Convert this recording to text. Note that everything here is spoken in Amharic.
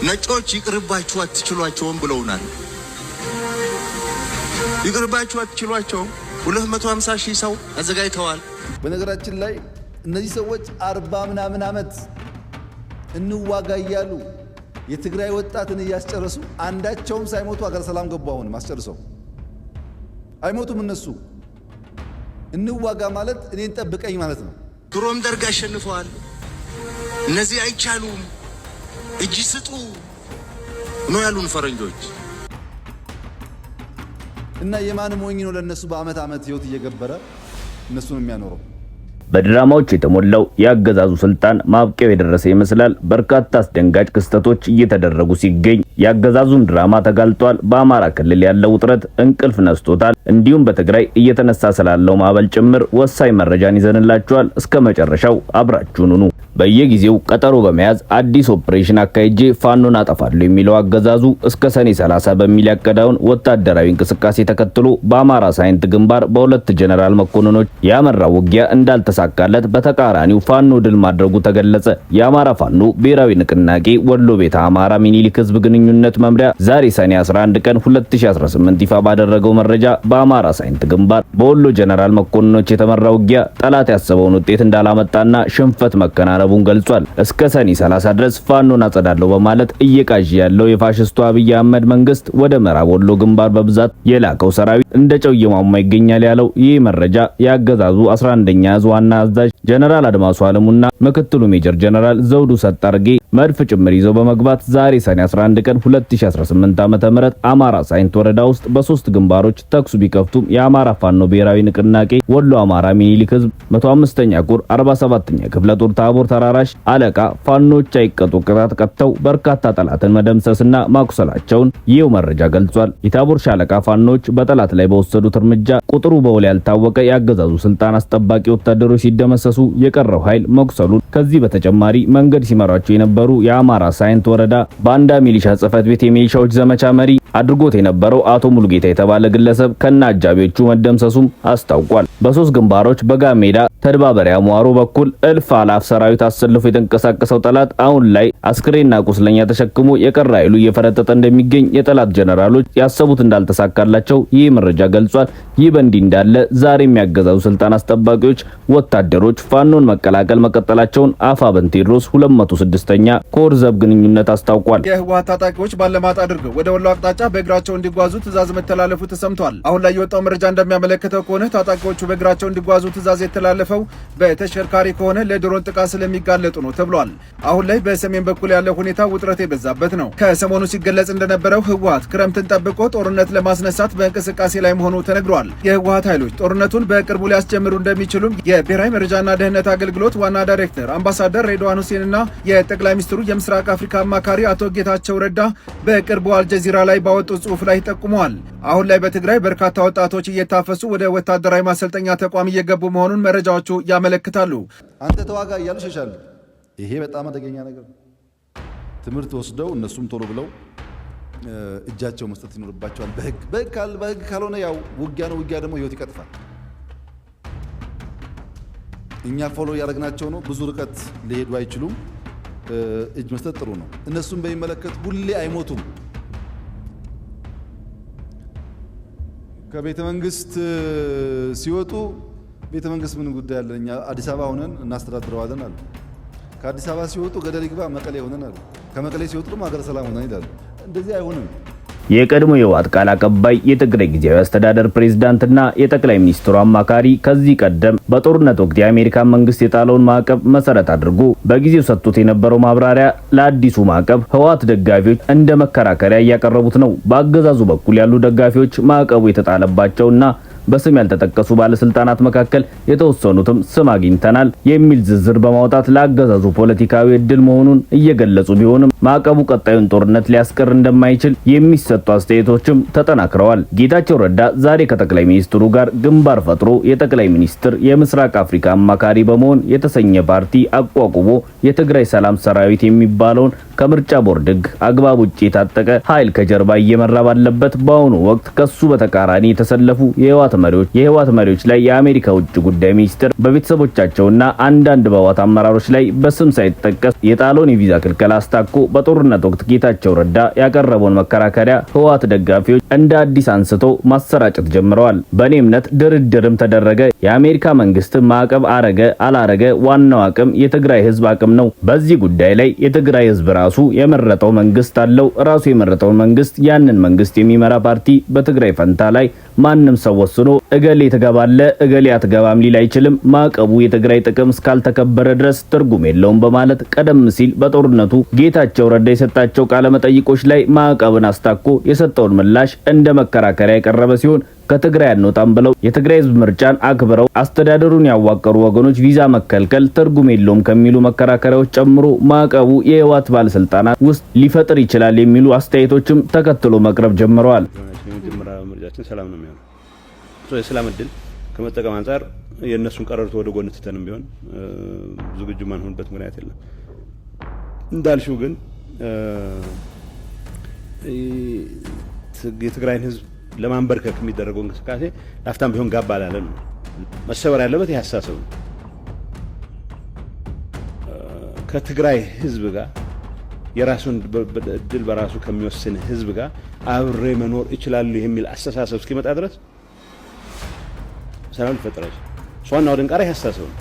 ነጮች ይቅርባችሁ አትችሏቸውም ብለውናል። ይቅርባችሁ አትችሏቸውም። 250 ሺህ ሰው አዘጋጅተዋል። በነገራችን ላይ እነዚህ ሰዎች 40 ምናምን ዓመት እንዋጋ እያሉ የትግራይ ወጣትን እያስጨረሱ አንዳቸውም ሳይሞቱ አገር ሰላም ገቡ። አሁንም አስጨርሰው አይሞቱም እነሱ። እንዋጋ ማለት እኔን ጠብቀኝ ማለት ነው። ድሮም ደርግ አሸንፈዋል። እነዚህ አይቻሉም፣ እጅ ስጡ ነው ያሉን ፈረንጆች። እና የማን ሞኝ ነው ለእነሱ በአመት ዓመት ህይወት እየገበረ እነሱን የሚያኖረው? በድራማዎች የተሞላው የአገዛዙ ስልጣን ማብቂያው የደረሰ ይመስላል። በርካታ አስደንጋጭ ክስተቶች እየተደረጉ ሲገኝ የአገዛዙም ድራማ ተጋልጧል። በአማራ ክልል ያለው ውጥረት እንቅልፍ ነስቶታል። እንዲሁም በትግራይ እየተነሳ ስላለው ማዕበል ጭምር ወሳኝ መረጃን ይዘንላችኋል። እስከ መጨረሻው አብራችሁን ሁኑ። በየጊዜው ቀጠሮ በመያዝ አዲስ ኦፕሬሽን አካሂጄ ፋኖን አጠፋለሁ የሚለው አገዛዙ እስከ ሰኔ 30 በሚል ያቀደውን ወታደራዊ እንቅስቃሴ ተከትሎ በአማራ ሳይንት ግንባር በሁለት ጀነራል መኮንኖች ያመራው ውጊያ እንዳልተሳካለት በተቃራኒው ፋኖ ድል ማድረጉ ተገለጸ። የአማራ ፋኖ ብሔራዊ ንቅናቄ ወሎ ቤተ አማራ ሚኒሊክ ህዝብ ግንኙነት መምሪያ ዛሬ ሰኔ 11 ቀን 2018 ይፋ ባደረገው መረጃ በአማራ ሳይንት ግንባር በወሎ ጀነራል መኮንኖች የተመራው ውጊያ ጠላት ያሰበውን ውጤት እንዳላመጣና ሽንፈት መከናነቡን ገልጿል። እስከ ሰኔ 30 ድረስ ፋኖን አጸዳለሁ በማለት እየቃዠ ያለው የፋሽስቱ አብይ አህመድ መንግስት ወደ ምዕራብ ወሎ ግንባር በብዛት የላከው ሰራዊት እንደ ጨው እየሟሟ ይገኛል ያለው ይህ መረጃ የአገዛዙ 11ኛ ዕዝ ዋና አዛዥ ጀነራል አድማሱ አለሙና ምክትሉ ሜጀር ጀነራል ዘውዱ ሰጣርጌ መድፍ ጭምር ይዘው በመግባት ዛሬ ሰኔ 11 ቀን 2018 ዓ.ም አማራ ሳይንት ወረዳ ውስጥ በሶስት ግንባሮች ተኩስ ቢከፍቱም የአማራ ፋኖ ብሔራዊ ንቅናቄ ወሎ አማራ ሚኒሊክ ህዝብ 105ኛ ኮር 47ኛ ክፍለ ጦር ታቦር ተራራሽ አለቃ ፋኖች አይቀጡ ቅጣት ቀጥተው በርካታ ጠላትን መደምሰስና ማቁሰላቸውን ይኸው መረጃ ገልጿል። የታቦር ሻለቃ ፋኖች በጠላት ላይ በወሰዱት እርምጃ ቁጥሩ በውል ያልታወቀ የአገዛዙ ስልጣን አስጠባቂ ወታደሮች ሲደመሰሱ የቀረው ኃይል መቁሰሉን፣ ከዚህ በተጨማሪ መንገድ ሲመራቸው የነበሩ የአማራ ሳይንት ወረዳ ባንዳ ሚሊሻ ጽሕፈት ቤት የሚሊሻዎች ዘመቻ መሪ አድርጎት የነበረው አቶ ሙሉጌታ የተባለ ግለሰብ ከነ አጃቢዎቹ መደምሰሱም አስታውቋል። በሶስት ግንባሮች በጋሜዳ ተድባበሪያ ሟሮ በኩል እልፍ አላፍ ሰራዊት አሰልፎ የተንቀሳቀሰው ጠላት አሁን ላይ አስክሬንና ቁስለኛ ተሸክሞ የቀረ ኃይሉ እየፈረጠጠ እንደሚገኝ የጠላት ጀነራሎች ያሰቡት እንዳልተሳካላቸው ይህ መረጃ ገልጿል። ይህ በእንዲህ እንዳለ ዛሬ የሚያገዛዙ ስልጣን አስጠባቂዎች ወታደሮች ፋኖን መቀላቀል መቀጠላቸውን አፋብን ቴዎድሮስ 206ኛ ኮር ዘብ ግንኙነት አስታውቋል። የህወሓት ታጣቂዎች ባለማጣ አድርገው ወደ ወሎ አቅጣጫ በእግራቸው እንዲጓዙ ትዕዛዝ መተላለፉ ተሰምቷል። አሁን ላይ የወጣው መረጃ እንደሚያመለክተው ከሆነ ታጣቂዎቹ በእግራቸው እንዲጓዙ ትዕዛዝ የተላለፈው በተሽከርካሪ ከሆነ ለድሮን ጥቃት ስለሚጋለጡ ነው ተብሏል። አሁን ላይ በሰሜን በኩል ያለው ሁኔታ ውጥረት የበዛበት ነው። ከሰሞኑ ሲገለጽ እንደነበረው ህወሓት ክረምትን ጠብቆ ጦርነት ለማስነሳት በእንቅስቃሴ ላይ መሆኑ ተነግሯል። የህወሓት ኃይሎች ጦርነቱን በቅርቡ ሊያስጀምሩ እንደሚችሉም የብሔራዊ መረጃና ደህንነት አገልግሎት ዋና ዳይሬክተር አምባሳደር ሬድዋን ሁሴንና የጠቅላይ ሚኒስትሩ የምስራቅ አፍሪካ አማካሪ አቶ ጌታቸው ረዳ በቅርቡ አልጀዚራ ላይ ባወጡ ጽሑፍ ላይ ጠቁመዋል። አሁን ላይ በትግራይ በርካታ ወጣቶች እየታፈሱ ወደ ወታደራዊ ማሰልጠኛ ተቋም እየገቡ መሆኑን መረጃዎቹ ያመለክታሉ። አንተ ተዋጋ እያሉ ይሸሻሉ። ይሄ በጣም አደገኛ ነገር ነው። ትምህርት ወስደው እነሱም ቶሎ ብለው እጃቸው መስጠት ይኖርባቸዋል። በህግ በህግ ካልሆነ ያው ውጊያ ነው። ውጊያ ደግሞ ህይወት ይቀጥፋል። እኛ follow እያደረግናቸው ነው። ብዙ ርቀት ሊሄዱ አይችሉም። እጅ መስጠት ጥሩ ነው። እነሱን በሚመለከት ሁሌ አይሞቱም። ከቤተ መንግስት ሲወጡ ቤተ መንግስት ምን ጉዳይ አለን እኛ አዲስ አበባ ሆነን እናስተዳድረዋለን አሉ። ከአዲስ አበባ ሲወጡ ገደል ይግባ መቀሌ ሆነን አሉ። ከመቀሌ ሲወጡ ደግሞ ሀገረ ሰላም ሆነን ይላሉ። እንደዚህ አይሆንም። የቀድሞ የህወሓት ቃል አቀባይ የትግራይ ጊዜያዊ አስተዳደር ፕሬዝዳንትና የጠቅላይ ሚኒስትሩ አማካሪ ከዚህ ቀደም በጦርነት ወቅት የአሜሪካን መንግስት የጣለውን ማዕቀብ መሰረት አድርጎ በጊዜው ሰጥቶት የነበረው ማብራሪያ ለአዲሱ ማዕቀብ ህወሓት ደጋፊዎች እንደ መከራከሪያ እያቀረቡት ነው። በአገዛዙ በኩል ያሉ ደጋፊዎች ማዕቀቡ የተጣለባቸውና በስም ያልተጠቀሱ ባለስልጣናት መካከል የተወሰኑትም ስም አግኝተናል የሚል ዝርዝር በማውጣት ለአገዛዙ ፖለቲካዊ እድል መሆኑን እየገለጹ ቢሆንም ማዕቀቡ ቀጣዩን ጦርነት ሊያስቀር እንደማይችል የሚሰጡ አስተያየቶችም ተጠናክረዋል። ጌታቸው ረዳ ዛሬ ከጠቅላይ ሚኒስትሩ ጋር ግንባር ፈጥሮ የጠቅላይ ሚኒስትር የምስራቅ አፍሪካ አማካሪ በመሆን የተሰኘ ፓርቲ አቋቁሞ የትግራይ ሰላም ሰራዊት የሚባለውን ከምርጫ ቦርድ ሕግ አግባብ ውጭ የታጠቀ ኃይል ከጀርባ እየመራ ባለበት በአሁኑ ወቅት ከሱ በተቃራኒ የተሰለፉ የህወሓት መሪዎች ላይ የአሜሪካ ውጭ ጉዳይ ሚኒስትር በቤተሰቦቻቸውና አንዳንድ በህወሓት አመራሮች ላይ በስም ሳይጠቀስ የጣለውን የቪዛ ክልከላ አስታኮ በጦርነት ወቅት ጌታቸው ረዳ ያቀረበውን መከራከሪያ ህወሓት ደጋፊዎች እንደ አዲስ አንስቶ ማሰራጨት ጀምረዋል። በእኔ እምነት ድርድርም ተደረገ፣ የአሜሪካ መንግስት ማዕቀብ አረገ አላረገ ዋናው አቅም የትግራይ ህዝብ አቅም ነው። በዚህ ጉዳይ ላይ የትግራይ ህዝብ ራሱ የመረጠው መንግስት አለው። ራሱ የመረጠውን መንግስት፣ ያንን መንግስት የሚመራ ፓርቲ በትግራይ ፈንታ ላይ ማንም ሰው ወስኖ እገሌ ትገባለህ፣ እገሌ አትገባም ሊል አይችልም። ማዕቀቡ የትግራይ ጥቅም እስካልተከበረ ድረስ ትርጉም የለውም በማለት ቀደም ሲል በጦርነቱ ጌታቸው ረዳ የሰጣቸው ቃለ መጠይቆች ላይ ማዕቀብን አስታኮ የሰጠውን ምላሽ እንደ መከራከሪያ የቀረበ ሲሆን፣ ከትግራይ አንወጣም ብለው የትግራይ ህዝብ ምርጫን አክብረው አስተዳደሩን ያዋቀሩ ወገኖች ቪዛ መከልከል ትርጉም የለውም ከሚሉ መከራከሪያዎች ጨምሮ ማዕቀቡ የህወሓት ባለስልጣናት ውስጥ ሊፈጥር ይችላል የሚሉ አስተያየቶችም ተከትሎ መቅረብ ጀምረዋል። የመጀመሪያ ምርጫችን ሰላም ነው የሚሆነው። የሰላም እድል ከመጠቀም አንጻር የእነሱን ቀረርቶ ወደ ጎን ትተንም ቢሆን ዝግጁ ማንሆንበት ምክንያት የለም። እንዳልሽው ግን የትግራይን ህዝብ ለማንበርከክ የሚደረገው እንቅስቃሴ ላፍታም ቢሆን ጋብ አላለም ነው። መሰበር ያለበት ይህ አስተሳሰብ ነው። ከትግራይ ህዝብ ጋር፣ የራሱን እድል በራሱ ከሚወስን ህዝብ ጋር አብሬ መኖር እችላለሁ የሚል አስተሳሰብ እስኪመጣ ድረስ ሰላም ሊፈጠር አይችልም። ዋናው ደንቃራ ይህ አስተሳሰብ ነው።